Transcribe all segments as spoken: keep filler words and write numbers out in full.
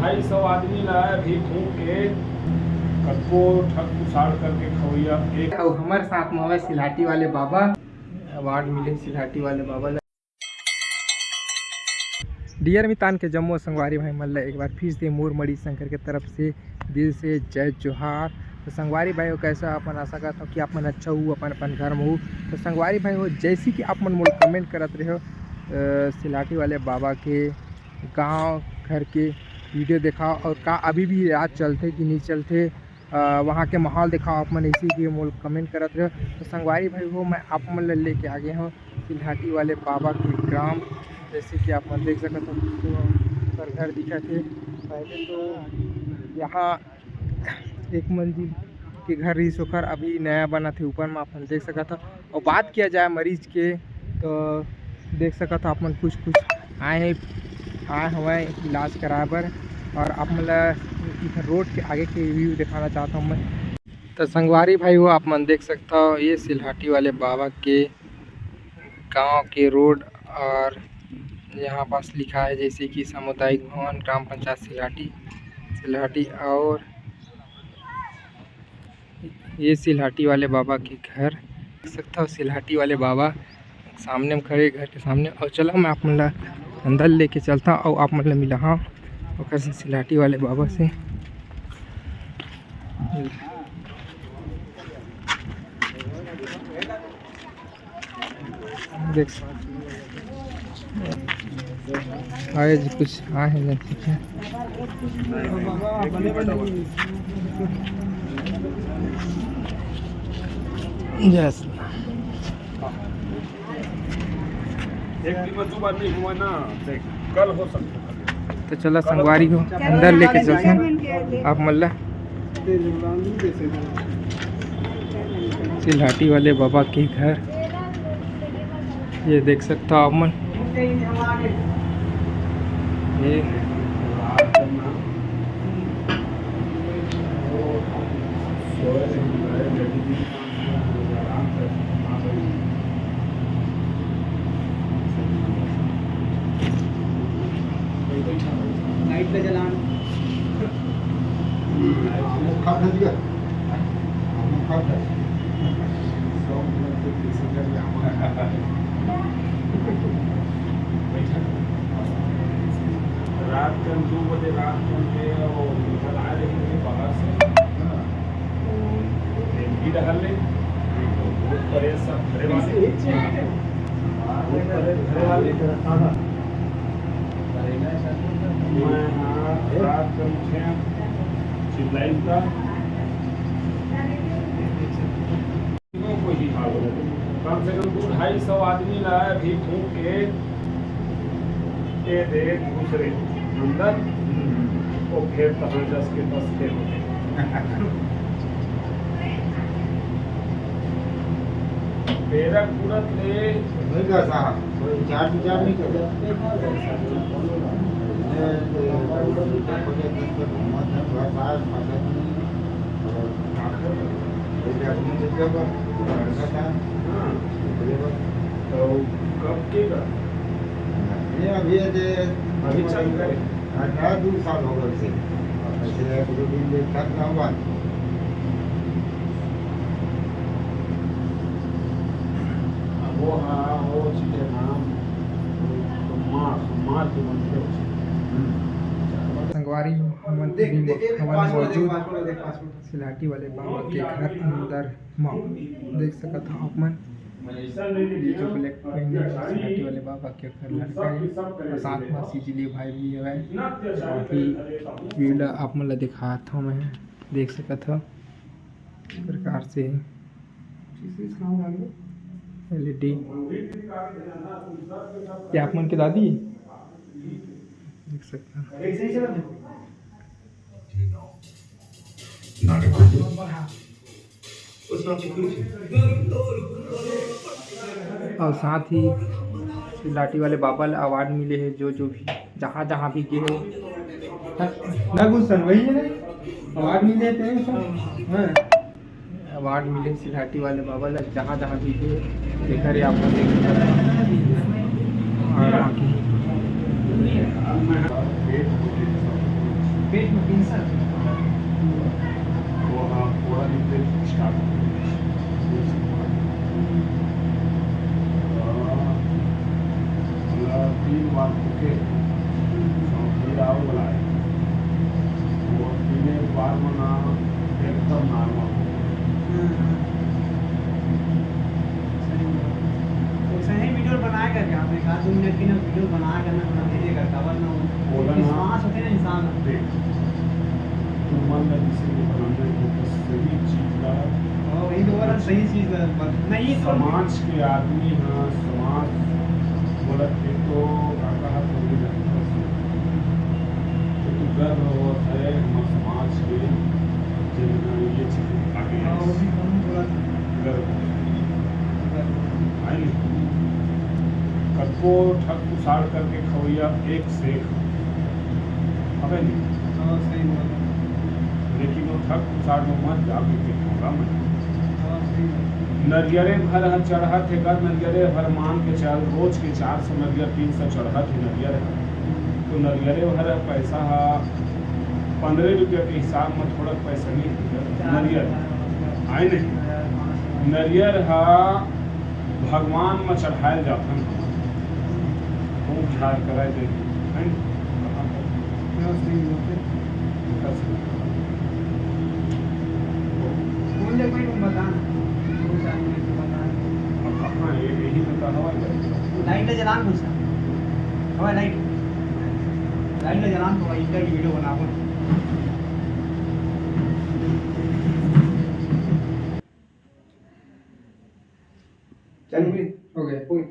ढाई सौ आदमी ला भी फूंक के कतको ठग पुसाड़ करके खवैया एक। अउ हमर साथ में हवय सिलहाटी वाले बाबा, अवार्ड मिले सिलहाटी वाले बाबा ला। डियर मितान के जम्मो संगवारी भाई मन ला एक बार फिर से मोर मड़ी शंकर के तरफ से दिल से जय जोहार। तो संगवारी भाई हो, कैसा अपन, आशा करता हूँ कि आप मन अच्छा हो, अपन अपन घर में हो। तो संगवारी भाई हो, जैसे कि आप मन मोला कमेंट करत रहे हो, अ, सिलहाटी वाले बाबा के गांव घर के वीडियो दिखाओ और का अभी भी राज चलथे कि नहीं चलथे, अ, वहाँ के माहौल दिखाओ आप मन, ऐसे कि मोला कमेंट करत रहे हो। तो संगवारी भाई हो, मैं आप मन ला लेके आ गए हूँ सिलहाटी वाले बाबा के ग्राम। जैसे कि आप मन देख सकत हो, तो ओकर घर दिखत हे। पहले तो यहाँ एक मंजिल के घर रहिस, ओकर अभी नया बनत हे ऊपर में, आप मन देख सकत हो। और बात किया जाए मरीज के, तो देख सकत हो आप मन, कुछ कुछ आए हैं, आए हवय इलाज कराए बर, और आप मन ला इधर रोड के आगे के व्यू दिखाना चाहता हूँ मैं। तो संगवारी भाई हो, आप मन देख सकता हो, ये सिलहाटी वाले बाबा के गांव के रोड, और यहाँ पास लिखा है जैसे कि सामुदायिक भवन ग्राम पंचायत सिलहाटी, सिलहाटी। और ये सिलहाटी वाले बाबा के घर देख सकता हो, सिलहाटी वाले बाबा सामने में खड़े घर के सामने। और चलो, मैं आप मन ला अंदर लेके चलता हूँ और आप मन ला मिला हाँ ओकर से, सिलहाटी वाले बाबा से। देख, आए जी, कुछ आए हैं, ठीक है। यस। एक दिन में दो बार नहीं हुआ ना, देख, कल हो सकता है। तो चला संगवारी हो, अंदर लेके चलते हैं आप मन ला। सिलहाटी वाले बाबा के घर, ये देख सकता हो आप मन। ये लाइट का जलान। हम लोग खा खा लिया। हम लोग खा खा। सौ मिनट से किसी का भी आवाज। रात के हम दो बजे, रात के हम गए और निकल आए, लेकिन ये बाहर से हाँ। एमपी डहर ले, बहुत परे सब घरे वाले। बहुत परे घरे वाले। मैं हाँ, रात के उठे, चिल्लाई का। कोई भी हाल हो, कम से कम दो ढाई सौ आदमी ला भी फूंक के ए दे दूसरे अंदर, वो फिर तहाँ जस के तस के होते। बेरा कूड़त ले। नहीं कर साहब, कोई विचार विचार नहीं कर। तो कब के बा? ये अभी ये दे, अभी चल करे। हाँ, हाँ, दो साल हो गए से। ऐसे एक दो दिन देख कर ना हुआ। अब वो हाँ, वो चीजें नाम, तो मार, मार के बनते हो। संगवारी, हमन देख, देख, देख, हमन पासवर्ड देख, मौजूद पासवर्ड देख, पासवर्ड। सिलहाटी वाले बाबा के घर अंदर म देख सकत हव आप मन, ये जो black पहिने हे, सिलहाटी वाले बाबा के ओकर लड़का हे, अउ साथ म सिजिली भाई भी हवय। अभी view ला आप मन ला दिखात हव मैं, देख सकत हव इस प्रकार से एलईडी। ये आप मन के दादी देख सकत हव। और साथ ही सिलहाटी वाले बाबा ला अवार्ड मिले हे, जो जो भी जहाँ जहाँ भी गे हो। हाँ, ना गुलशन वही है ना, अवार्ड मिले थे सब। हाँ। अवार्ड मिले सिलहाटी वाले बाबा ला, जहाँ जहाँ भी थे, देखा रहे आप लोग। और बाकी, पेट में कैंसर। वो हाँ, थोड़ा भी पेट स्टार्ट हो गया। तीन बार फूके, फिर आओ बुलाए। वो तीन एक बार में ना एकदम नॉर्मल हो गया। हम्म। सही बोला। वैसे ही वीडियो बनाए करके, आप एक आध दो मिनट की ना वीडियो बनाए करना, थोड़ा भेजे करके, वरना वो बोला ना। विश्वास होते ना इंसान। देख, तू मन में किसी को बनाने को तो सही चीज ला। हाँ, वही तो बोला, सही चीज ला, बस नहीं तो समाज के आदमी हाँ, समाज बोलत के तो काका हाथ में भी रहता है। तो तू गर्व होत है हमारे समाज के, जिनका ये चीज आगे हाँ, वो भी कम बोला। गर्व हो। गर्व। है नहीं? कतको ठग उसाड़ करके खवैया एक से एक हवे नहीं। हाँ, सही बात है। लेकिन वो ठग उसाड़ में मत जा के के ठोका मत। हाँ, सही बात है। नरियरे भर ह चढ़त हे का, नरियरे भर मान के चल, रोज के चार सौ नरियर, तीन सौ चढ़त हे नरियर ह। तो नरियरे भर ह पैसा ह पंद्रह रुपया के हिसाब में थोड़ा पैसा नहीं होता। नरियर आए नहीं, नरियर ह भगवान में चढ़ाए जाथन। खूब झाड़ कराए दे, है ना? हाँ, सही बात है। कौन ले कोई तुम बता ना। दो चार मिनट में बता। अब कहाँ है? यही तो कहा हुआ है। लाइट ले जलान कुछ ना। हवा लाइट। लाइट ले जलान तो इंस्टा की वीडियो बनाओ। चल भी। हो गया। हो गया।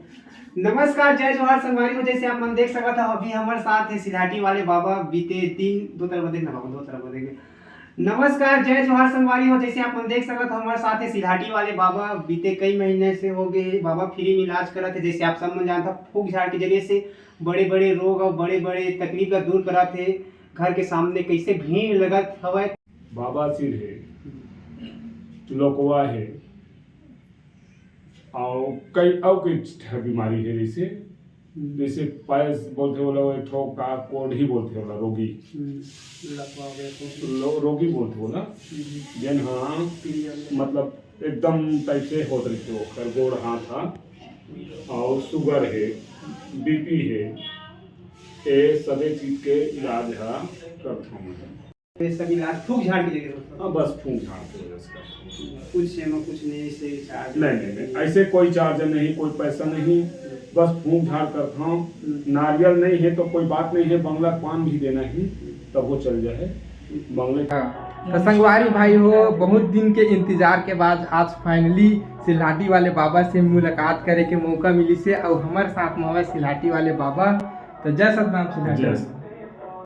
नमस्कार, जय जोहार संगवारी हो। जैसे आप मन देख सकत हो, अभी हमारे साथ है सिलहाटी वाले बाबा। बीते दिन दो तरफ देख ना बाबा, दो तरफ देख। नमस्कार, जय जोहार संगवारी हो। जैसे आप मन देख सकत हो, हमारे साथ है सिलहाटी वाले बाबा। बीते कई महीने से हो गए बाबा फ्री में इलाज करत है। जैसे आप सब मन जानता, फूक झाड़ के जरिए से बड़े बड़े रोग और बड़े बड़े तकलीफ का दूर करत है। घर के सामने कैसे भीड़ लगत हवय। बाबा सिर है, लोकवा है, और कई, और कई ठे बीमारी है, जैसे, हम्म। जैसे पैस बोलते बोला, वो एक ठो का कोढ़ी बोलते बोला, रोगी। हम्म, लकवा हो गया तो। लो-, रोगी बोलते बोला। हम्म। जेन हाँ, पीली वाली। मतलब एकदम टाइप से होत रहिथे ओकर गोड़ हाथ हा, और शुगर है, बीपी है, ये सबे चीज के इलाज हा करथों मैं। ये सब इलाज फूक झाड़ के लेके दोस्तों। हाँ, बस फूक झाड़ के वजह से करता हूँ। कुछ एमा कुछ नहीं, ऐसे चार्ज नहीं, नहीं, नहीं, ऐसे कोई चार्ज नहीं, कोई पैसा नहीं, बस फूक झाड़ करता हूँ। हम्म। नारियल नहीं है तो कोई बात नहीं है, बंगला पान भी देना ही, तब वो चल जाए। बंगले हाँ। तो संगवारी भाई हो, बहुत दिन के इंतजार के बाद आज फाइनली सिलहाटी वाले बाबा से मुलाकात करे के मौका मिली से, और हमारे साथ में हवे सिलहाटी वाले बाबा। तो जय सतनाम सिलहाटी। जय